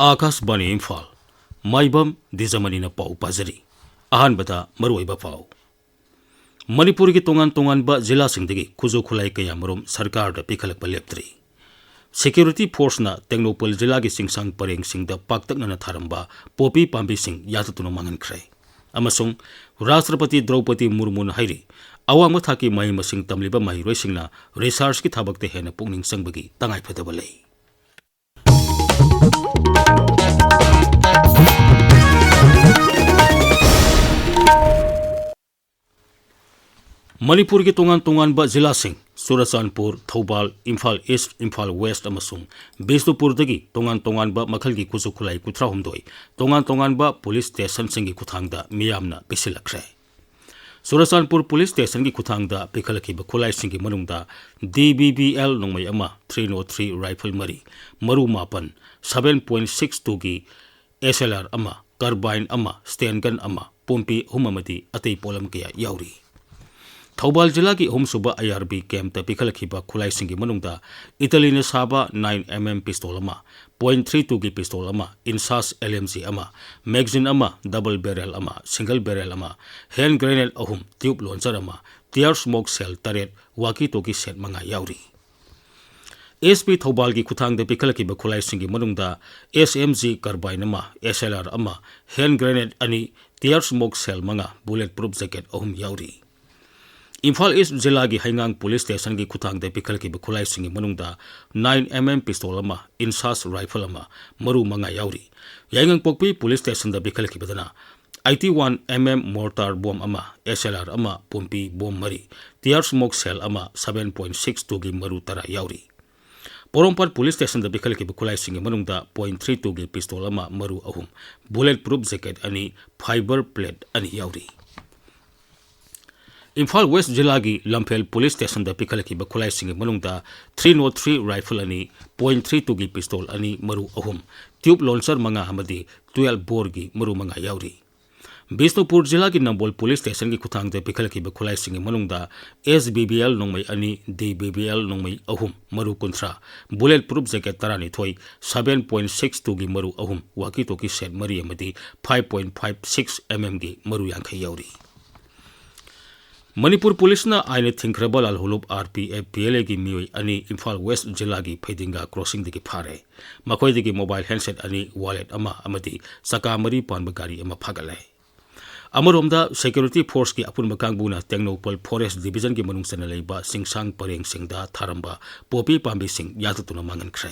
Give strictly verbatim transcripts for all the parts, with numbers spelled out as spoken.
ꯑꯥꯀꯥꯁꯕꯥꯅꯤ ꯏꯝꯐꯥꯜ, ꯃꯥꯏꯕꯝ ꯗꯤꯖꯃꯅꯤꯅ ꯄꯥꯎ ꯄꯥꯖꯔꯤ꯫ ꯑꯍꯥꯟꯕꯗ ꯃꯔꯨꯑꯣꯏꯕ ꯄꯥꯎ꯫ ꯃꯅꯤꯄꯨꯔꯒꯤ ꯇꯣꯉꯥꯟ ꯇꯣꯉꯥꯟꯕ ꯖꯤꯂꯥꯁꯤꯡꯗꯒꯤ ꯈꯨꯠꯁꯨ ꯈꯨꯠꯂꯥꯏ ꯀꯌꯥꯃꯔꯨꯝ ꯁꯔꯀꯥꯔꯗ ꯄꯤꯈꯠꯂꯛꯄ ꯂꯦꯞꯇ꯭ꯔꯤ꯫ ꯁꯦꯀ꯭ꯌꯨꯔꯤꯇꯤ ꯐꯣꯔꯁꯅ ꯇꯦꯡꯅꯧꯄꯜ ꯖꯤꯂꯥꯒꯤ ꯆꯤꯡꯁꯥꯡ ꯄꯔꯦꯡꯁꯤꯡꯗ ꯄꯥꯛꯇꯛꯅꯅ ꯊꯥꯔꯝꯕ ꯄꯣꯄꯤ ꯄꯥꯝꯕꯤꯁꯤꯡ ꯌꯥꯟꯊꯠꯇꯨꯅ ꯃꯥꯡꯍꯟꯈ꯭ꯔꯦ꯫ ꯑꯃꯁꯨꯡ ꯔꯥꯁꯇ꯭ꯔꯄꯇꯤ ꯗ꯭ꯔꯧꯄꯗꯤ ꯃꯨꯔꯃꯨꯅ ꯍꯥꯏꯔꯤ, ꯑꯋꯥꯡꯕ ꯊꯥꯛꯀꯤ ꯃꯍꯩ ꯃꯁꯤꯡ ꯇꯝꯂꯤꯕ ꯃꯍꯩꯔꯣꯏꯁꯤꯡꯅ ꯔꯤꯁꯔꯆꯀꯤ ꯊꯕꯛꯇ ꯍꯦꯟꯅ ꯄꯨꯛꯅꯤꯡ ꯆꯪꯕꯒꯤ ꯇꯉꯥꯏꯐꯗꯕ ꯂꯩ꯫ ꯃꯅꯤꯄꯨꯔꯒꯤ ꯇꯣꯉꯥꯟ ꯇꯣꯉꯥꯟꯕ ꯖꯤꯂꯥꯁꯤꯡ, ꯆꯨꯔꯆꯥꯟꯄꯨꯔ, ꯊꯧꯕꯥꯜ, ꯏꯝꯐꯥꯜ ꯏꯁ꯭ꯠ, ꯏꯝꯐꯥꯜ ꯋꯦꯁ꯭ꯠ ꯑꯃꯁꯨꯡ ꯕꯤꯁꯅꯨꯄꯨꯔꯗꯒꯤ ꯇꯣꯉꯥꯟ ꯇꯣꯉꯥꯟꯕ ꯃꯈꯜꯒꯤ ꯈꯨꯠꯁꯨ ꯈꯨꯠꯂꯥꯏ ꯀꯨꯟꯊ꯭ꯔꯥꯍꯨꯝꯗꯣꯏ ꯇꯣꯉꯥꯟ ꯇꯣꯉꯥꯟꯕ ꯄꯨꯂꯤꯁ ꯁ꯭ꯇꯦꯁꯟꯁꯤꯡꯒꯤ ꯈꯨꯠꯊꯥꯡꯗ ꯃꯤꯌꯥꯝꯅ ꯄꯤꯁꯤꯜꯂꯛꯈ꯭ꯔꯦ꯫ ꯆꯨꯔꯆꯥꯟꯄꯨꯔ ꯄꯨꯂꯤꯁ ꯁ꯭ꯇꯦꯁꯟꯒꯤ ꯈꯨꯠꯊꯥꯡꯗ ꯄꯤꯈꯠꯂꯛꯈꯤꯕ ꯈꯨꯠꯂꯥꯏꯁꯤꯡꯒꯤ ꯃꯅꯨꯡꯗ ꯗꯤ ꯕꯤ ꯕꯤ ꯑꯦꯜ ꯅꯣꯡꯃꯩ ꯑꯃ, ꯊ꯭ꯔꯤ ꯅꯣꯠ ꯊ꯭ꯔꯤ ꯔꯥꯏꯐꯜ ꯃꯔꯤ, ꯃꯔꯨ ꯃꯥꯄꯟ, ꯁꯚꯦꯟ ꯄꯣꯏꯟꯠ ꯁꯤꯛꯁ ꯇꯨꯒꯤ ꯑꯦꯁ ꯑꯦꯜ ꯑꯥꯔ ꯑꯃ, ꯀꯥꯔꯕꯥꯏꯟ ꯑꯃ, ꯁ꯭ꯇꯦꯟꯒꯟ ꯑꯃ, ꯄꯣꯝꯄꯤ ꯑꯍꯨꯝ ꯑꯃꯗꯤ ꯑꯇꯩ ꯄꯣꯠꯂꯝ ꯀꯌꯥ ꯌꯥꯎꯔꯤ꯫ ꯊꯧꯕꯥꯜ ꯖꯤꯂꯥꯒꯤ ꯑꯍꯨꯝꯁꯨꯕ ꯑꯥꯏ ꯑꯥꯔ ꯕꯤ ꯀꯦꯝꯞꯇ ꯄꯤꯈꯠꯂꯛꯈꯤꯕ ꯈꯨꯠꯂꯥꯏꯁꯤꯡꯒꯤ ꯃꯅꯨꯡꯗ ꯏꯇꯥꯂꯤꯅ ꯁꯥꯕ ꯅꯥꯏꯟ ꯑꯦꯝ ꯑꯦꯝ ꯄꯤꯁꯇꯣꯜ ꯑꯃ, ꯄꯣꯏꯟꯠ ꯊ꯭ꯔꯤ ꯇꯨꯒꯤ ꯄꯤꯁꯇꯣꯜ ꯑꯃ, ꯏꯟꯁꯥꯁ ꯑꯦꯜ ꯑꯦꯝ ꯖꯤ ꯑꯃ, ꯃꯦꯒꯖꯤꯟ ꯑꯃ, ꯗꯕꯜ ꯕꯦꯔꯦꯜ ꯑꯃ, ꯁꯤꯡꯒꯜ ꯕꯦꯔꯦꯜ ꯑꯃ, ꯍꯦꯟ ꯒ꯭ꯔꯦꯅꯦꯗ ꯑꯍꯨꯝ, ꯇ꯭ꯌꯨꯕ ꯂꯣꯟꯆꯔ ꯑꯃ, ꯇꯤꯌꯥꯔ ꯁ꯭ꯃꯣꯛ ꯁꯦꯜ ꯇꯔꯦꯠ, ꯋꯥꯀꯤ ꯇꯣꯀꯤ ꯁꯦꯠ ꯃꯉꯥ ꯌꯥꯎꯔꯤ꯫ ꯑꯦꯁ ꯄꯤ ꯊꯧꯕꯥꯜꯒꯤ ꯈꯨꯠꯊꯥꯡꯗ ꯄꯤꯈꯠꯂꯛꯈꯤꯕ ꯈꯨꯠꯂꯥꯏꯁꯤꯡꯒꯤ ꯃꯅꯨꯡꯗ ꯑꯦꯁ ꯑꯦꯝ ꯖꯤ ꯀꯥꯔꯕꯥꯏꯟ ꯑꯃ, ꯑꯦꯁ ꯑꯦꯜ ꯑꯥꯔ ꯑꯃ, ꯍꯦꯟ ꯒ꯭ꯔꯦꯅꯦꯗ ꯑꯅꯤ, ꯇꯤꯌꯥꯔ ꯁ꯭ꯃꯣꯛ ꯁꯦꯜ ꯃꯉꯥ, ꯕꯨꯂꯦꯠ ꯄ꯭ꯔꯨꯐ ꯖꯦꯀꯦꯠ ꯑꯍꯨꯝ ꯌꯥꯎꯔꯤ꯫ ꯏꯝꯐꯥꯜ ꯏꯁ꯭ꯠ ꯖꯤꯂꯥꯒꯤ ꯍꯩꯉꯥꯡ ꯄꯨꯂꯤꯁ ꯁ꯭ꯇꯦꯁꯟꯒꯤ ꯈꯨꯠꯊꯥꯡꯗ ꯄꯤꯈꯠꯂꯛꯈꯤꯕ ꯈꯨꯠꯂꯥꯏꯁꯤꯡꯒꯤ ꯃꯅꯨꯡꯗ ꯅꯥꯏꯟ ꯑꯦꯝ ꯑꯦꯝ ꯄꯤꯁꯇꯣꯜ ꯑꯃ, ꯏꯟꯁꯥꯁ ꯔꯥꯏꯐꯜ ꯑꯃ, ꯃꯔꯨ ꯃꯉꯥ ꯌꯥꯎꯔꯤ꯫ ꯌꯥꯏꯉꯪꯄꯣꯛꯄꯤ police ꯁ꯭ꯇꯦꯁꯟꯗ ꯄꯤꯈꯠꯂꯛꯈꯤꯕꯗꯅ eighty one M M ꯃꯣꯔꯇꯥꯔ bomb ꯑꯃ, ꯑꯦꯁ ꯑꯦꯜ ꯑꯥꯔ ꯑꯃ, ꯄꯣꯝꯄꯤ ꯕꯣꯝ ꯃꯔꯤ, ꯇꯤꯌꯥꯔ ꯁ꯭ꯃꯣꯛ ꯁꯦꯜ ꯑꯃ, ꯁꯚꯦꯟ ꯄꯣꯏꯟꯠ ꯁꯤꯛꯁ ꯇꯨꯒꯤ ꯃꯔꯨ ꯇꯔꯥ ꯌꯥꯎꯔꯤ꯫ ꯄꯣꯔꯣꯝꯄꯥꯠ ꯄꯨꯂꯤꯁ ꯁ꯭ꯇꯦꯁꯟꯗ ꯄꯤꯈꯠꯂꯛꯈꯤꯕ ꯈꯨꯠꯂꯥꯏꯁꯤꯡꯒꯤ ꯃꯅꯨꯡꯗ ꯄꯣꯏꯟꯠ ꯊ꯭ꯔꯤ ꯇꯨꯒꯤ ꯄꯤꯁꯇꯣꯜ ꯑꯃ, ꯃꯔꯨ ꯑꯍꯨꯝ, ꯕꯨꯂꯦꯠ ꯄ꯭ꯔꯨꯐ ꯖꯦꯀꯦꯠ ꯑꯅꯤ, ꯐꯥꯏꯕꯔ ꯄ꯭ꯂꯦꯠ ꯑꯅꯤ ꯌꯥꯎꯔꯤ꯫ ꯏꯝꯐꯥꯜ ꯋꯦꯁ꯭ꯠ ꯖꯤꯂꯥꯒꯤ ꯂꯝꯐꯦꯜ ꯄꯨꯂꯤꯁ ꯁ꯭ꯇꯦꯁꯟꯗ ꯄꯤꯈꯠꯂꯛꯈꯤꯕ ꯈꯨꯠꯂꯥꯏꯁꯤꯡꯒꯤ ꯃꯅꯨꯡꯗ ꯊ꯭ꯔꯤ ꯅꯣꯠ ꯊ꯭ꯔꯤ ꯔꯥꯏꯐꯜ ꯑꯅꯤ, ꯄꯣꯏꯟꯠ ꯊ꯭ꯔꯤ ꯇꯨꯒꯤ ꯄꯤꯁꯇꯣꯜ ꯑꯅꯤ, ꯃꯔꯨ ꯑꯍꯨꯝ, ꯇ꯭ꯌꯨꯕ ꯂꯣꯟꯆꯔ ꯃꯉꯥ ꯑꯃꯗꯤ ꯇ꯭ꯋꯦꯜꯕ ꯕꯣꯔꯒꯤ ꯃꯔꯨ ꯃꯉꯥ ꯌꯥꯎꯔꯤ꯫ ꯕꯤꯁꯅꯨꯄꯨꯔ ꯖꯤꯂꯥꯒꯤ ꯅꯝꯕꯣꯜ ꯄꯨꯂꯤꯁ ꯁ꯭ꯇꯦꯁꯟꯒꯤ ꯈꯨꯠꯊꯥꯡꯗ ꯄꯤꯈꯠꯂꯛꯈꯤꯕ ꯈꯨꯠꯂꯥꯏꯁꯤꯡꯒꯤ ꯃꯅꯨꯡꯗ ꯑꯦꯁ ꯕꯤ ꯕꯤ ꯑꯦꯜ ꯅꯣꯡꯃꯩ ꯑꯅꯤ, ꯗꯤ ꯕꯤ ꯕꯤ ꯑꯦꯜ ꯅꯣꯡꯃꯩ ꯑꯍꯨꯝ, ꯃꯔꯨ ꯀꯨꯟꯊ꯭ꯔꯥ, ꯕꯨꯂꯦꯠ ꯄ꯭ꯔꯨꯐ ꯖꯦꯀꯦꯠ ꯇꯔꯥꯅꯤꯊꯣꯏ, seven point six two ꯒꯤ ꯃꯔꯨ ꯑꯍꯨꯝ, ꯋꯥꯀꯤ ꯇꯣꯀꯤ ꯁꯦꯠ ꯃꯔꯤ ꯑꯃꯗꯤ five point five six M M ꯒꯤ ꯃꯔꯨ ꯌꯥꯡꯈꯩ ꯌꯥꯎꯔꯤ꯫ ꯃꯅꯤꯄꯨꯔ ꯄꯨꯂꯤꯁꯅ ꯑꯥꯏꯟꯅ ꯊꯤꯡꯈ꯭ꯔꯕ ꯂꯥꯜꯍꯧꯂꯨꯞ R P F P L ꯑꯦꯒꯤ ꯃꯤꯑꯣꯏ ꯑꯅꯤ ꯏꯝꯐꯥꯜ ꯋꯦꯁ ꯖꯤꯂꯥꯒꯤ ꯐꯩꯗꯤꯡꯒꯥ ꯀ꯭ꯔꯣꯁꯤꯡꯗꯒꯤ ꯐꯥꯔꯦ꯫ ꯃꯈꯣꯏꯗꯒꯤ ꯃꯣꯕꯥꯏꯜ ꯍꯦꯟꯁꯦꯠ ꯑꯅꯤ, ꯋꯥꯂꯦꯠ ꯑꯃ ꯑꯃꯗꯤ ꯆꯀꯥ ꯃꯔꯤ ꯄꯥꯟꯕ ꯒꯥꯔꯤ ꯑꯃ ꯐꯥꯒꯠꯂꯦ꯫ ꯑꯃꯔꯣꯝꯗ, ꯁꯦꯀ꯭ꯌꯨꯔꯤꯇꯤ ꯐꯣꯔꯁꯀꯤ ꯑꯄꯨꯟꯕ ꯀꯥꯡꯕꯨꯅ ꯇꯦꯡꯅꯧꯄꯜ ꯐꯣꯔꯦꯁ ꯗꯤꯕꯤꯖꯟꯒꯤ ꯃꯅꯨꯡ ꯆꯟꯅ ꯂꯩꯕ ꯆꯤꯡꯁꯥꯡ ꯄꯔꯦꯡꯁꯤꯡꯗ ꯊꯥꯔꯝꯕ ꯄꯣꯄꯤ ꯄꯥꯝꯕꯤꯁꯤꯡ ꯌꯥꯟꯊꯠꯇꯨꯅ ꯃꯥꯡꯍꯟꯈ꯭ꯔꯦ꯫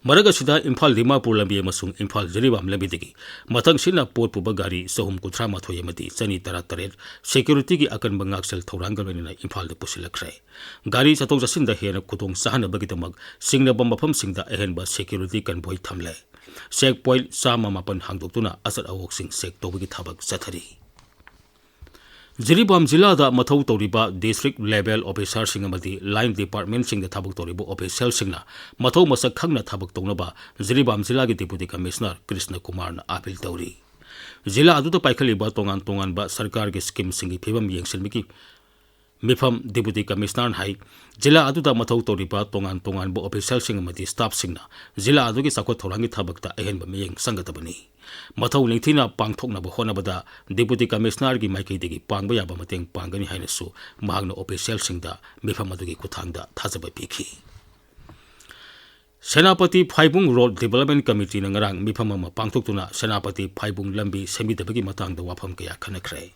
ꯃꯔꯛ ꯑꯁꯤꯗ, ꯏꯝꯐꯥꯜ ꯗꯤꯃꯥꯄꯨꯔ ꯂꯝꯕꯤ ꯑꯃꯁꯨꯡ ꯏꯝꯐꯥꯜ ꯖꯤꯔꯤꯕꯥꯝ ꯂꯝꯕꯤꯗꯒꯤ ꯃꯊꯪꯁꯤꯠꯅ ꯄꯣꯠ ꯄꯨꯕ ꯒꯥꯔꯤ ꯆꯍꯨꯝ ꯀꯨꯟꯊ꯭ꯔꯥ ꯃꯥꯊꯣꯏ ꯑꯃꯗꯤ ꯆꯅꯤ ꯇꯔꯥ ꯇꯔꯦꯠ ꯁꯦꯀ꯭ꯌꯨꯔꯤꯇꯤꯒꯤ ꯑꯀꯟꯕ ꯉꯥꯛꯁꯦꯜ ꯊꯧꯔꯥꯡꯒ ꯂꯣꯏꯅꯅ ꯏꯝꯐꯥꯜꯗ ꯄꯨꯁꯤꯜꯂꯛꯈ꯭ꯔꯦ꯫ ꯒꯥꯔꯤ ꯆꯠꯊꯣꯛ ꯆꯠꯁꯤꯟꯗ ꯍꯦꯟꯅ ꯈꯨꯗꯣꯡ ꯆꯥꯍꯟꯅꯕꯒꯤꯗꯃꯛ ꯆꯤꯡꯅꯕ ꯃꯐꯝꯁꯤꯡꯗ ꯑꯍꯦꯟꯕ ꯁꯦꯀ꯭ꯌꯨꯔꯤꯇꯤ ꯀꯟꯚꯣꯏ ꯊꯝꯂꯦ꯫ ꯆꯦꯛ ꯄꯣꯏꯟꯠ ꯆꯥꯝꯃ ꯃꯥꯄꯟ ꯍꯥꯡꯗꯣꯛꯇꯨꯅ ꯑꯆꯠ ꯑꯋꯣꯛꯁꯤꯡ ꯆꯦꯛ ꯇꯧꯕꯒꯤ ꯊꯕꯛ ꯆꯠꯊꯔꯤ꯫ ꯖꯤꯔꯤꯕꯥꯝ ꯖꯤꯂꯥꯗ ꯃꯊꯧ ꯇꯧꯔꯤꯕ ꯗꯤꯁꯇ꯭ꯔꯤꯛ ꯂꯦꯚꯦꯜ ꯑꯣꯐꯤꯁꯥꯔꯁꯤꯡ ꯑꯃꯗꯤ ꯂꯥꯏꯟ ꯗꯤꯄꯥꯔꯠꯃꯦꯟꯠꯁꯤꯡꯗ ꯊꯕꯛ ꯇꯧꯔꯤꯕ ꯑꯣꯐꯤꯁꯤꯌꯦꯜꯁꯤꯡꯅ ꯃꯊꯧ ꯃꯁꯛ ꯈꯪꯅ ꯊꯕꯛ ꯇꯧꯅꯕ ꯖꯤꯔꯤꯕꯥꯝ ꯖꯤꯂꯥꯒꯤ ꯗꯤꯄꯨꯇꯤ ꯀꯃꯤꯁꯅꯔ ꯀ꯭ꯔꯤꯁꯅ ꯀꯨꯃꯥꯔꯅ ꯑꯥꯄꯤꯜ ꯇꯧꯔꯤ꯫ ꯖꯤꯂꯥ ꯑꯗꯨꯗ ꯄꯥꯏꯈꯠꯂꯤꯕ ꯇꯣꯉꯥꯟ ꯇꯣꯉꯥꯟꯕ ꯁꯔꯀꯥꯔꯒꯤ ꯁ꯭ꯀꯤꯝꯁꯤꯡꯒꯤ ꯐꯤꯕꯝ ꯌꯦꯡꯁꯤꯟꯕꯒꯤ ꯃꯤꯐꯝ ꯗꯤꯄꯨꯇꯤ ꯀꯃꯤꯁꯅꯔꯅ ꯍꯥꯏ, ꯖꯤꯂꯥ ꯑꯗꯨꯗ ꯃꯊꯧ ꯇꯧꯔꯤꯕ ꯇꯣꯉꯥꯟ ꯇꯣꯉꯥꯟꯕ ꯑꯣꯐꯤꯁꯤꯌꯦꯜꯁꯤꯡ ꯑꯃꯗꯤ ꯁ꯭ꯇꯥꯐꯁꯤꯡꯅ ꯖꯤꯂꯥ ꯑꯗꯨꯒꯤ ꯆꯥꯎꯈꯠ ꯊꯧꯔꯥꯡꯒꯤ ꯊꯕꯛꯇ ꯑꯍꯦꯟꯕ ꯃꯤꯠꯌꯦꯡ ꯆꯪꯒꯗꯕꯅꯤ꯫ ꯃꯊꯧ ꯅꯤꯡꯊꯤꯅ ꯄꯥꯡꯊꯣꯛꯅꯕ ꯍꯣꯠꯅꯕꯗ ꯗꯤꯄꯨꯇꯤ ꯀꯃꯤꯁꯅꯔꯒꯤ ꯃꯥꯏꯀꯩꯗꯒꯤ ꯄꯥꯡꯕ ꯌꯥꯕ ꯃꯇꯦꯡ ꯄꯥꯡꯒꯅꯤ ꯍꯥꯏꯅꯁꯨ ꯃꯍꯥꯛꯅ ꯑꯣꯐꯤꯁꯤꯌꯦꯜꯁꯤꯡꯗ ꯃꯤꯐꯝ ꯑꯗꯨꯒꯤ ꯈꯨꯠꯊꯥꯡꯗ ꯊꯥꯖꯕ ꯄꯤꯈꯤ꯫ ꯁꯦꯅꯥꯄꯇꯤ ꯐꯥꯏꯕꯨꯡ ꯔꯣꯗ ꯗꯤꯕꯦꯂꯞꯃꯦꯟ ꯀꯃꯤꯇꯤꯅ ꯉꯔꯥꯡ ꯃꯤꯐꯝ ꯑꯃ ꯄꯥꯡꯊꯣꯛꯇꯨꯅ ꯁꯦꯅꯥꯄꯇꯤ ꯐꯥꯏꯕꯨꯡ ꯂꯝꯕꯤ ꯁꯦꯝꯕꯤꯗꯕꯒꯤ ꯃꯇꯥꯡꯗ ꯋꯥꯐꯝ ꯀꯌꯥ ꯈꯟꯅꯈ꯭ꯔꯦ꯫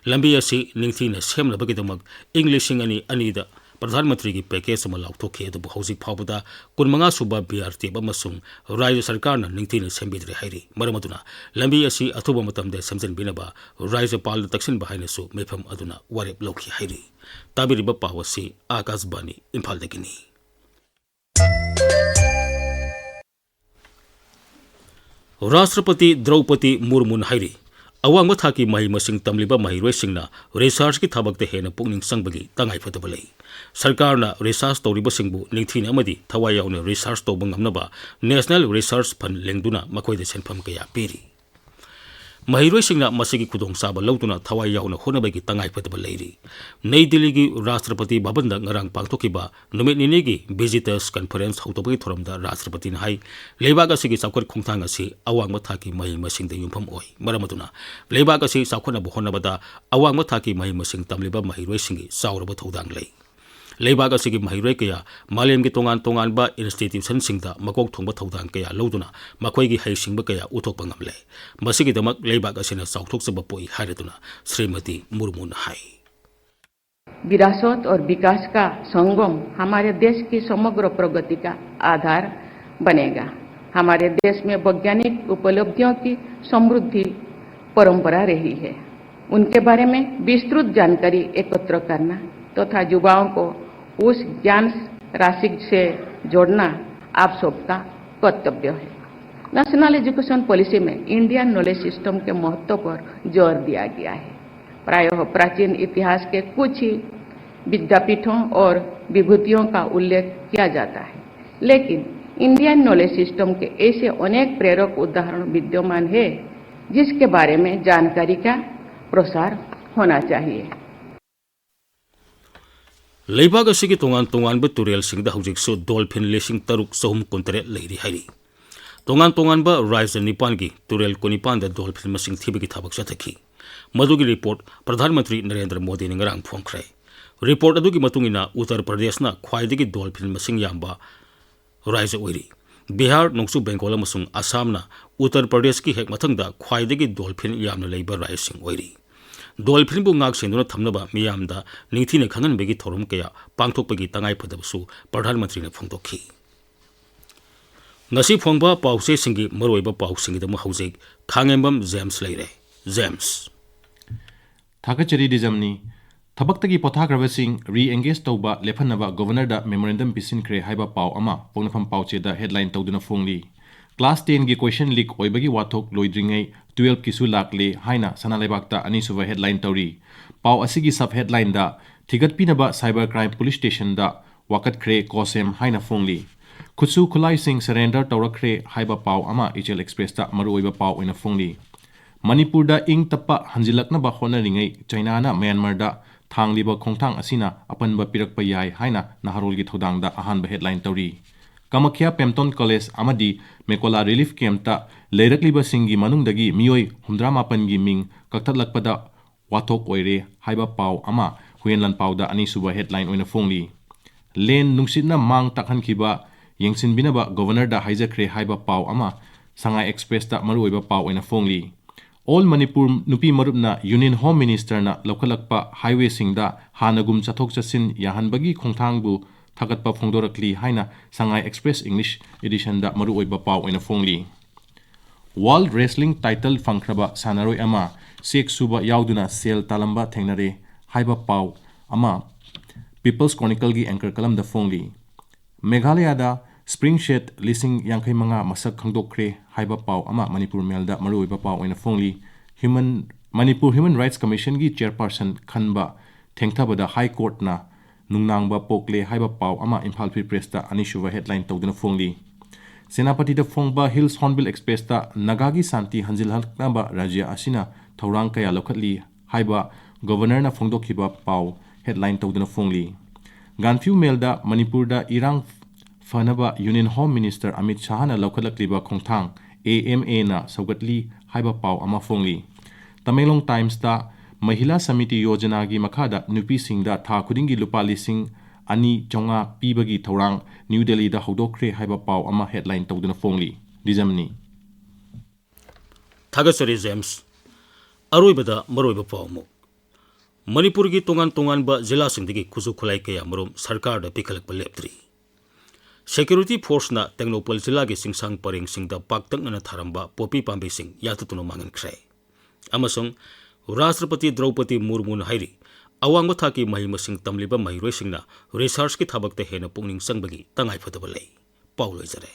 ꯂꯝꯕꯤ ꯑꯁꯤ ꯅꯤꯡꯊꯤꯅ ꯁꯦꯝꯅꯕꯒꯤꯗꯃꯛ ꯏꯪ ꯂꯤꯁꯤꯡ ꯑꯅꯤ ꯑꯅꯤꯗ ꯄ꯭ꯔꯙꯥꯟ ꯃꯟꯇ꯭ꯔꯤꯒꯤ ꯄꯦꯀꯦꯖ ꯑꯃ ꯂꯥꯎꯊꯣꯛꯈꯤ, ꯑꯗꯨꯕꯨ ꯍꯧꯖꯤꯛ ꯐꯥꯎꯕꯗ ꯀꯨꯟꯃꯉꯥ ꯁꯨꯕ ꯕꯤ ꯑꯥꯔ ꯇꯤ ꯑꯦꯐ ꯑꯃꯁꯨꯡ ꯔꯥꯖ꯭ꯌ ꯁꯔꯀꯥꯔꯅ ꯅꯤꯡꯊꯤꯅ ꯁꯦꯝꯕꯤꯗ꯭ꯔꯦ ꯍꯥꯏꯔꯤ꯫ ꯃꯔꯝ ꯑꯗꯨꯅ ꯂꯝꯕꯤ ꯑꯁꯤ ꯑꯊꯨꯕ ꯃꯇꯝꯗ ꯁꯦꯝꯖꯤꯟꯕꯤꯅꯕ ꯔꯥꯖ꯭ꯌꯄꯥꯜꯗ ꯇꯛꯁꯤꯟꯕ ꯍꯥꯏꯅꯁꯨ ꯃꯤꯐꯝ ꯑꯗꯨꯅ ꯋꯥꯔꯦꯞ ꯂꯧꯈꯤ ꯍꯥꯏꯔꯤ꯫ ꯇꯥꯕꯤꯔꯤꯕ ꯄꯥꯎ ꯑꯁꯤ ꯑꯀꯥꯁꯕꯥꯅꯤ ꯏꯝꯐꯥꯜꯗꯒꯤꯅꯤ꯫ ꯔꯥꯁꯇ꯭ꯔꯄꯇꯤ ꯗ꯭ꯔꯧꯄꯗꯤ ꯃꯨꯔꯃꯨꯅ ꯍꯥꯏꯔꯤ, ꯑꯋꯥꯡꯕ ꯊꯥꯛꯀꯤ ꯃꯍꯩ ꯃꯁꯤꯡ ꯇꯝꯂꯤꯕ ꯃꯍꯩꯔꯣꯏꯁꯤꯡꯅ ꯔꯤꯁꯔꯆꯀꯤ ꯊꯕꯛꯇ ꯍꯦꯟꯅ ꯄꯨꯛꯅꯤꯡ ꯆꯪꯕꯒꯤ ꯇꯉꯥꯏꯐꯗꯕ ꯂꯩ꯫ ꯁꯔꯀꯥꯔꯅ ꯔꯤꯁꯔꯆ ꯇꯧꯔꯤꯕꯁꯤꯡꯕꯨ ꯅꯤꯡꯊꯤꯅ ꯑꯃꯗꯤ ꯊꯋꯥꯏ ꯌꯥꯎꯅ ꯔꯤꯁꯔꯆ ꯇꯧꯕ ꯉꯝꯅꯕ ꯅꯦꯁꯅꯦꯜ ꯔꯤꯁꯔꯆ ꯐꯟꯗ ꯂꯦꯡꯗꯨꯅ ꯃꯈꯣꯏꯗ ꯁꯦꯟꯐꯝ ꯀꯌꯥ ꯄꯤꯔꯤ꯫ ꯃꯍꯩꯔꯣꯏꯁꯤꯡꯅ ꯃꯁꯤꯒꯤ ꯈꯨꯗꯣꯡꯆꯥꯕ ꯂꯧꯗꯨꯅ ꯊꯋꯥꯏ ꯌꯥꯎꯅ ꯍꯣꯠꯅꯕꯒꯤ ꯇꯉꯥꯏꯐꯗꯕ ꯂꯩꯔꯤ꯫ ꯅꯩ ꯗꯤꯜꯂꯤꯒꯤ ꯔꯥꯁꯇ꯭ꯔꯄꯇꯤ ꯚꯕꯟꯗ ꯉꯔꯥꯡ ꯄꯥꯡꯊꯣꯛꯈꯤꯕ ꯅꯨꯃꯤꯠ ꯅꯤꯅꯤꯒꯤ ꯚꯤꯖꯤꯇꯔꯁ ꯀꯟꯐꯔꯦꯟꯁ ꯍꯧꯗꯣꯛꯄꯒꯤ ꯊꯧꯔꯝꯗ ꯔꯥꯁꯇ꯭ꯔꯄꯇꯤꯅ ꯍꯥꯏ, ꯂꯩꯕꯥꯛ ꯑꯁꯤꯒꯤ ꯆꯥꯎꯈꯠ ꯈꯣꯡꯊꯥꯡ ꯑꯁꯤ ꯑꯋꯥꯡꯕ ꯊꯥꯛꯀꯤ ꯃꯍꯩ ꯃꯁꯤꯡꯗ ꯌꯨꯝꯐꯝ ꯑꯣꯏ꯫ ꯃꯔꯝ ꯑꯗꯨꯅ ꯂꯩꯕꯥꯛ ꯑꯁꯤ ꯆꯥꯎꯈꯠꯅꯕ ꯍꯣꯠꯅꯕꯗ ꯑꯋꯥꯡꯕ ꯊꯥꯛꯀꯤ ꯃꯍꯩ ꯃꯁꯤꯡ ꯇꯝꯂꯤꯕ ꯃꯍꯩꯔꯣꯏꯁꯤꯡꯒꯤ ꯆꯥꯎꯔꯕ ꯊꯧꯗꯥꯡ ꯂꯩ꯫ ꯂꯩꯕꯥꯛ ꯑꯁꯤꯒꯤ ꯃꯍꯩꯔꯣꯏ ꯀꯌꯥ ꯃꯥꯂꯦꯝꯒꯤ ꯇꯣꯉꯥꯟ ꯇꯣꯉꯥꯟꯕ ꯏꯟꯁꯇꯤꯇ꯭ꯌꯨꯁꯟꯁꯤꯡꯗ ꯃꯀꯣꯛ ꯊꯣꯡꯕ ꯊꯧꯗꯥꯡ ꯀꯌꯥ ꯂꯧꯗꯨꯅ ꯃꯈꯣꯏꯒꯤ ꯍꯩꯁꯤꯡꯕ ꯀꯌꯥ ꯎꯠꯊꯣꯛꯄ ꯉꯝꯂꯦ꯫ ꯃꯁꯤꯒꯤꯗꯃꯛ ꯂꯩꯕꯥꯛ ꯑꯁꯤꯅ ꯆꯥꯎꯊꯣꯛꯆꯕ ꯄꯣꯛꯏ ꯍꯥꯏꯔꯗꯨꯅ ꯁ꯭ꯔꯤꯃꯇꯤ ꯃꯨꯔꯃꯨꯅ ꯍꯥꯏ꯫ विरासत और विकास का संगम हमारे देश की समग्र प्रगति का आधार बनेगा। हमारे देश में वैज्ञानिक उपलब्धियों की समृद्धि परंपरा रही है। उनके बारे में विस्तृत जानकारी एकत्र करना तथा युवाओं को उस ज्ञान राशि से जोड़ना आप सबका कर्तव्य है। नेशनल एजुकेशन पॉलिसी में इंडियन नॉलेज सिस्टम के महत्व पर जोर दिया गया है। प्रायः प्राचीन इतिहास के कुछ ही विद्यापीठों और विभूतियों का उल्लेख किया जाता है, लेकिन इंडियन नॉलेज सिस्टम के ऐसे अनेक प्रेरक उदाहरण विद्यमान है, जिसके बारे में जानकारी का प्रसार होना चाहिए। ꯂꯩꯕꯥꯛ ꯑꯁꯤꯒꯤ ꯇꯣꯉꯥꯟ ꯇꯣꯉꯥꯟꯕ ꯇꯨꯔꯦꯜꯁꯤꯡꯗ ꯍꯧꯖꯤꯛꯁꯨ ꯗꯣꯜꯐꯤꯟ ꯂꯤꯁꯤꯡ ꯇꯔꯨꯛ ꯆꯍꯨꯝ ꯀꯨꯟꯇꯔꯦꯠ ꯂꯩꯔꯤ ꯍꯥꯏꯔꯤ꯫ ꯇꯣꯉꯥꯟ ꯇꯣꯉꯥꯟꯕ ꯔꯥꯖ꯭ꯌ ꯅꯤꯄꯥꯟꯒꯤ ꯇꯨꯔꯦꯜ ꯀꯨꯟꯅꯤꯄꯥꯟꯗ ꯗꯣꯜꯐꯤꯟ ꯃꯁꯤꯡ ꯊꯤꯕꯒꯤ ꯊꯕꯛ ꯆꯠꯊꯈꯤ꯫ ꯃꯗꯨꯒꯤ ꯔꯤꯄꯣꯔꯠ ꯄ꯭ꯔꯙꯥꯟ ꯃꯟꯇ꯭ꯔꯤ ꯅꯔꯦꯟꯗ꯭ꯔ ꯃꯣꯗꯤꯅ ꯉꯔꯥꯡ ꯐꯣꯡꯈ꯭ꯔꯦ꯫ ꯔꯤꯄꯣꯔꯠ ꯑꯗꯨꯒꯤ ꯃꯇꯨꯡ ꯏꯟꯅ ꯎꯠꯇꯔ ꯄ꯭ꯔꯗꯦꯁꯅ ꯈ꯭ꯋꯥꯏꯗꯒꯤ ꯗꯣꯜꯐꯤꯟ ꯃꯁꯤꯡ ꯌꯥꯝꯕ ꯔꯥꯖ꯭ꯌ ꯑꯣꯏꯔꯤ꯫ ꯕꯤꯍꯥꯔ, ꯅꯣꯡꯆꯨꯞ ꯕꯦꯡꯒꯣꯜ ꯑꯃꯁꯨꯡ ꯑꯁꯥꯝꯅ ꯎꯠꯇꯔ ꯄ꯭ꯔꯗꯦꯁꯀꯤ ꯍꯦꯛ ꯃꯊꯪꯗ ꯈ꯭ꯋꯥꯏꯗꯒꯤ ꯗꯣꯜꯐꯤꯟ ꯌꯥꯝꯅ ꯂꯩꯕ ꯔꯥꯖ꯭ꯌꯁꯤꯡ ꯑꯣꯏꯔꯤ꯫ ꯗꯣꯜꯐꯤꯟꯕꯨ ꯉꯥꯛ ꯁꯦꯟꯗꯨꯅ ꯊꯝꯅꯕ ꯃꯤꯌꯥꯝꯗ ꯅꯤꯡꯊꯤꯅ ꯈꯪꯍꯟꯕꯒꯤ ꯊꯧꯔꯝ ꯀꯌꯥ ꯄꯥꯡꯊꯣꯛꯄꯒꯤ ꯇꯉꯥꯏꯐꯗꯕꯁꯨ ꯄ꯭ꯔꯙꯥꯟ ꯃꯟꯇ꯭ꯔꯤꯅ ꯐꯣꯡꯗꯣꯛꯈꯤ꯫ ꯉꯁꯤ ꯐꯣꯡꯕ ꯄꯥꯎꯆꯦꯁꯤꯡꯒꯤ ꯃꯔꯨꯑꯣꯏꯕ ꯄꯥꯎꯁꯤꯡꯒꯤꯗꯃꯛ ꯍꯧꯖꯤꯛ ꯈꯥꯉꯦꯝꯕꯝ ꯖꯦꯝꯁ ꯂꯩꯔꯦ꯫ ꯖꯦꯝꯁ꯫ ꯊꯥꯒꯠꯆꯔꯤ ꯗꯤꯖꯝꯅꯤ꯫ ꯊꯕꯛꯇꯒꯤ ꯄꯣꯊꯥꯈ꯭ꯔꯕꯁꯤꯡ ꯔꯤ ꯑꯦꯡꯒꯦꯖ ꯇꯧꯕ ꯂꯦꯞꯍꯟꯅꯕ ꯒꯣꯚꯔꯅꯔꯗ ꯃꯦꯃꯣꯔꯦꯟꯗꯝ ꯄꯤꯁꯤꯟꯈ꯭ꯔꯦ ꯍꯥꯏꯕ ꯄꯥꯎ ꯑꯃ ꯄꯣꯛꯅꯐꯝ ꯄꯥꯎꯆꯦꯗ ꯍꯦꯗꯂꯥꯏꯟ ꯇꯧꯗꯨꯅ ꯐꯣꯡꯂꯤ꯫ ꯀ꯭ꯂꯥꯁ ꯇꯦꯟꯒꯤ ꯀꯣꯏꯁꯟ ꯂꯤꯛ ꯑꯣꯏꯕꯒꯤ ꯋꯥꯊꯣꯛ ꯂꯣꯏꯗ꯭ꯔꯤꯉꯩ ꯇꯨꯋꯦꯜꯐꯀꯤꯁꯨ ꯂꯥꯛꯂꯦ ꯍꯥꯏꯅ ꯁꯅꯥ ꯂꯩꯕꯥꯛꯇ ꯑꯅꯤꯁꯨꯕ ꯍꯦꯗꯂꯥꯏꯟ ꯇꯧꯔꯤ꯫ ꯄꯥꯎ ꯑꯁꯤꯒꯤ ꯁꯕ ꯍꯦꯗꯂꯥꯏꯟꯗ ꯊꯤꯒꯠꯄꯤꯅꯕ ꯁꯥꯏꯕꯔ ꯀ꯭ꯔꯥꯏꯝ ꯄꯨꯂꯤꯁ ꯁ꯭ꯇꯦꯁꯟꯗ ꯋꯥꯀꯠꯈ꯭ꯔꯦ ꯀꯣꯁꯦꯝ ꯍꯥꯏꯅ ꯐꯣꯡꯂꯤ꯫ ꯈꯨꯠꯁꯨ ꯈꯨꯠꯂꯥꯏꯁꯤꯡ ꯁꯔꯦꯟꯗꯔ ꯇꯧꯔꯛꯈ꯭ꯔꯦ ꯍꯥꯏꯕ ꯄꯥꯎ ꯑꯃ ꯏꯆꯦꯜ ꯑꯦꯛꯁꯄ꯭ꯔꯦꯁꯇ ꯃꯔꯨꯑꯣꯏꯕ ꯄꯥꯎ ꯑꯣꯏꯅ ꯐꯣꯡꯂꯤ꯫ ꯃꯅꯤꯄꯨꯔꯗ ꯏꯪ ꯇꯞꯄ ꯍꯟꯖꯤꯜꯂꯛꯅꯕ ꯍꯣꯠꯅꯔꯤꯉꯩ ꯆꯩꯅꯥꯅ ꯃ꯭ꯌꯥꯟꯃꯥꯔꯗ ꯊꯥꯡꯂꯤꯕ ꯈꯣꯡꯊꯥꯡ ꯑꯁꯤꯅ ꯑꯄꯟꯕ ꯄꯤꯔꯛꯄ ꯌꯥꯏ ꯍꯥꯏꯅ ꯅꯍꯥꯔꯣꯜꯒꯤ ꯊꯧꯗꯥꯡꯗ ꯑꯍꯥꯟꯕ headline ꯇꯧꯔꯤ꯫ ꯀꯃꯈ꯭ꯌꯥ ꯄꯦꯝꯇꯣꯟ ꯀꯣꯂꯦꯖ ꯑꯃꯗꯤ ꯃꯦꯀꯣꯂꯥ ꯔꯤꯂꯤꯐ ꯀꯦꯝꯞꯇ ꯂꯩꯔꯛꯂꯤꯕꯁꯤꯡꯒꯤ ꯃꯅꯨꯡꯗꯒꯤ ꯃꯤꯑꯣꯏ ꯍꯨꯝꯗ꯭ꯔꯥ ꯃꯥꯄꯟꯒꯤ ꯃꯤꯡ ꯀꯛꯊꯠꯂꯛꯄꯗ ꯋꯥꯊꯣꯛ ꯑꯣꯏꯔꯦ ꯍꯥꯏꯕ ꯄꯥꯎ ꯑꯃ ꯍꯨꯌꯦꯟ ꯂꯥꯟꯄꯥꯎꯗ ꯑꯅꯤꯁꯨꯕ headline ꯑꯣꯏꯅ ꯐꯣꯡꯂꯤ꯫ ꯂꯦꯟ ꯅꯨꯡꯁꯤꯠꯅ ꯃꯥꯡ ꯇꯥꯛꯍꯟꯈꯤꯕ ꯌꯦꯡꯁꯤꯟꯕꯤꯅꯕ ꯒꯣꯚꯔꯅꯔꯗ ꯍꯥꯏꯖꯈ꯭ꯔꯦ ꯍꯥꯏꯕ ꯄꯥꯎ ꯑꯃ ꯁꯉꯥꯏ ꯑꯦꯛꯁꯄ꯭ꯔꯦꯁꯇ ꯃꯔꯨꯑꯣꯏꯕ ꯄꯥꯎ ꯑꯣꯏꯅ ꯐꯣꯡꯂꯤ꯫ ꯑꯣꯜ ꯃꯅꯤꯄꯨꯔ ꯅꯨꯄꯤ ꯃꯔꯨꯞꯅ ꯌꯨꯅꯤꯌꯟ ꯍꯣꯝ ꯃꯤꯅꯤꯁꯇꯔꯅ ꯂꯧꯈꯠꯂꯛꯄ ꯍꯥꯏꯋꯦꯁꯤꯡꯗ ꯍꯥꯟꯅꯒꯨꯝ ꯆꯠꯊꯣꯛ ꯆꯠꯁꯤꯟ ꯌꯥꯍꯟꯕꯒꯤ ꯈꯣꯡꯊꯥꯡꯕꯨ ꯊꯥꯒꯠꯄ ꯐꯣꯡꯗꯣꯔꯛꯂꯤ ꯍꯥꯏꯅ ꯁꯉꯥꯏ ꯑꯦꯛꯁꯄ꯭ꯔꯦꯁ ꯏꯪꯂꯤꯁ ꯏꯗꯤꯁꯟꯗ ꯃꯔꯨꯑꯣꯏꯕ ꯄꯥꯎ ꯑꯣꯏꯅ ꯐꯣꯡꯂꯤ꯫ ꯋꯥꯔꯜꯗ ꯔꯦꯁꯂꯤꯡ ꯇꯥꯏꯇꯜ ꯐꯪꯈ꯭ꯔꯕ ꯁꯥꯟꯅꯔꯣꯏ ꯑꯃ ꯆꯦꯛ ꯁꯨꯕ ꯌꯥꯎꯗꯨꯅ ꯁꯦꯜ ꯇꯥꯜꯂꯝꯕ ꯊꯦꯡꯅꯔꯦ ꯍꯥꯏꯕ ꯄꯥꯎ ꯑꯃ ꯄꯤꯄꯜꯁ ꯀ꯭ꯔꯣꯅꯤꯀꯜꯒꯤ ꯑꯦꯡꯀꯔ ꯀꯂꯝꯗ ꯐꯣꯡꯂꯤ꯫ ꯃꯦꯘꯥꯂꯌꯥꯗ ꯁ꯭ꯄ꯭ꯔꯤꯡ ꯁꯦꯠ ꯂꯤꯁꯤꯡ ꯌꯥꯡꯈꯩ ꯃꯉꯥ ꯃꯁꯛ ꯈꯪꯗꯣꯛꯈ꯭ꯔꯦ ꯍꯥꯏꯕ ꯄꯥꯎ ꯑꯃ ꯃꯅꯤꯄꯨꯔ ꯃꯦꯜꯗ ꯃꯔꯨꯑꯣꯏꯕ ꯄꯥꯎ ꯑꯣꯏꯅ ꯐꯣꯡꯂꯤ꯫ ꯍ꯭ꯌꯨꯃꯟ, ꯃꯅꯤꯄꯨꯔ ꯍ꯭ꯌꯨꯃꯟ ꯔꯥꯏꯠꯁ ꯀꯃꯤꯁꯟꯒꯤ ꯆꯦꯌꯔꯄꯥꯔꯁꯟ ꯈꯟꯕ ꯊꯦꯡꯊꯕꯗ ꯍꯥꯏ ꯀꯣꯔꯠꯅ ꯅꯨꯡꯅꯥꯡꯕ ꯄꯣꯛꯂꯦ ꯍꯥꯏꯕ ꯄꯥꯎ ꯑꯃ ꯏꯝꯐꯥꯜ ꯐ꯭ꯔꯤ ꯄ꯭ꯔꯦꯁꯇ ꯑꯅꯤꯁꯨꯕ headline ꯇꯧꯗꯨꯅ ꯐꯣꯡꯂꯤ꯫ ꯁꯦꯅꯥꯄꯇꯤꯗ ꯐꯣꯡꯕ ꯍꯤꯜꯁ ꯍꯣꯔꯟꯕꯤꯜ ꯑꯦꯛꯁꯄ꯭ꯔꯦꯁꯇ ꯅꯥꯒꯥꯒꯤ ꯁꯥꯟꯇꯤ ꯍꯟꯖꯤꯜꯍꯜꯂꯛꯅꯕ ꯔꯥꯖ꯭ꯌ ꯑꯁꯤꯅ ꯊꯧꯔꯥꯡ ꯀꯌꯥ ꯂꯧꯈꯠꯂꯤ ꯍꯥꯏꯕ ꯒꯣꯚꯔꯅꯔꯅ ꯐꯣꯡꯗꯣꯛꯈꯤꯕ ꯄꯥꯎ headline ꯇꯧꯗꯨꯅ ꯐꯣꯡꯂꯤ꯫ ꯒꯥꯟꯐ꯭ꯌꯨ ꯃꯦꯜꯗ ꯃꯅꯤꯄꯨꯔꯗ ꯏꯔꯥꯡ ꯐꯅꯕ ꯌꯨꯅꯤꯌꯟ ꯍꯣꯝ ꯃꯤꯅꯤꯁꯇꯔ ꯑꯃꯤꯠ ꯁꯥꯍꯅ ꯂꯧꯈꯠꯂꯛꯂꯤꯕ ꯈꯣꯡꯊꯥꯡ ꯑꯦ ꯑꯦꯝ ꯑꯦꯅ ꯁꯧꯒꯠꯂꯤ ꯍꯥꯏꯕ ꯄꯥꯎ ꯑꯃ ꯐꯣꯡꯂꯤ꯫ ꯇꯃꯦꯡꯂꯣꯡ ꯇꯥꯏꯝꯁꯇ ꯃꯍꯤꯂꯥ ꯁꯃꯤꯇꯤ ꯌꯣꯖꯅꯥꯒꯤ ꯃꯈꯥꯗ ꯅꯨꯄꯤꯁꯤꯡꯗ ꯊꯥ ꯈꯨꯗꯤꯡꯒꯤ ꯂꯨꯄꯥ ꯂꯤꯁꯤꯡ ꯑꯅꯤ ꯆꯥꯝꯃꯉꯥ ꯄꯤꯕꯒꯤ ꯊꯧꯔꯥꯡ ꯅ꯭ꯌꯨ ꯗꯦꯜꯂꯤꯗ ꯍꯧꯗꯣꯛꯈ꯭ꯔꯦ ꯍꯥꯏꯕ ꯄꯥꯎ ꯑꯃ headline ꯇꯧꯗꯨꯅ ꯐꯣꯡꯂꯤ꯫ ꯗꯤꯖꯝꯅꯤ꯫ ꯊꯥꯒꯠꯆꯔꯤ, ꯖꯦꯝꯁ꯫ ꯑꯔꯣꯏꯕꯗ ꯃꯔꯨꯑꯣꯏꯕ ꯄꯥꯎ ꯑꯃꯨꯛ꯫ ꯃꯅꯤꯄꯨꯔꯒꯤ ꯇꯣꯉꯥꯟ ꯇꯣꯉꯥꯟꯕ ꯖꯤꯂꯥꯁꯤꯡꯗꯒꯤ ꯈꯨꯠꯁꯨ ꯈꯨꯠꯂꯥꯏ ꯀꯌꯥ ꯃꯔꯨꯝ ꯁꯔꯀꯥꯔꯗ ꯄꯤꯈꯠꯂꯛꯄ ꯂꯦꯞꯇ꯭ꯔꯤ꯫ ꯁꯦꯀ꯭ꯌꯨꯔꯤꯇꯤ ꯐꯣꯔꯁꯅ ꯇꯦꯡꯅꯧꯄꯜ ꯖꯤꯂꯥꯒꯤ ꯆꯤꯡꯁꯥꯡ ꯄꯔꯦꯡꯁꯤꯡꯗ ꯄꯥꯛꯇꯛꯅꯅ ꯊꯥꯔꯝꯕ ꯄꯣꯄꯤ ꯄꯥꯝꯕꯤꯁꯤꯡ ꯌꯥꯟꯊꯠꯇꯨꯅ ꯃꯥꯡꯍꯟꯈ꯭ꯔꯦ꯫ ꯑꯃꯁꯨꯡ ꯔꯥꯁꯇ꯭ꯔꯄꯇꯤ ꯗ꯭ꯔꯧꯄꯗꯤ ꯃꯨꯔꯃꯨꯅ ꯍꯥꯏꯔꯤ, ꯑꯋꯥꯡꯕ ꯊꯥꯛꯀꯤ ꯃꯍꯩ ꯃꯁꯤꯡ ꯇꯝꯂꯤꯕ ꯃꯍꯩꯔꯣꯏꯁꯤꯡꯅ ꯔꯤꯁꯔꯆꯀꯤ ꯊꯕꯛꯇ ꯍꯦꯟꯅ ꯄꯨꯛꯅꯤꯡ ꯆꯪꯕꯒꯤ ꯇꯉꯥꯏꯐꯗꯕ ꯂꯩ꯫ ꯄꯥꯎ ꯂꯣꯏꯖꯔꯦ꯫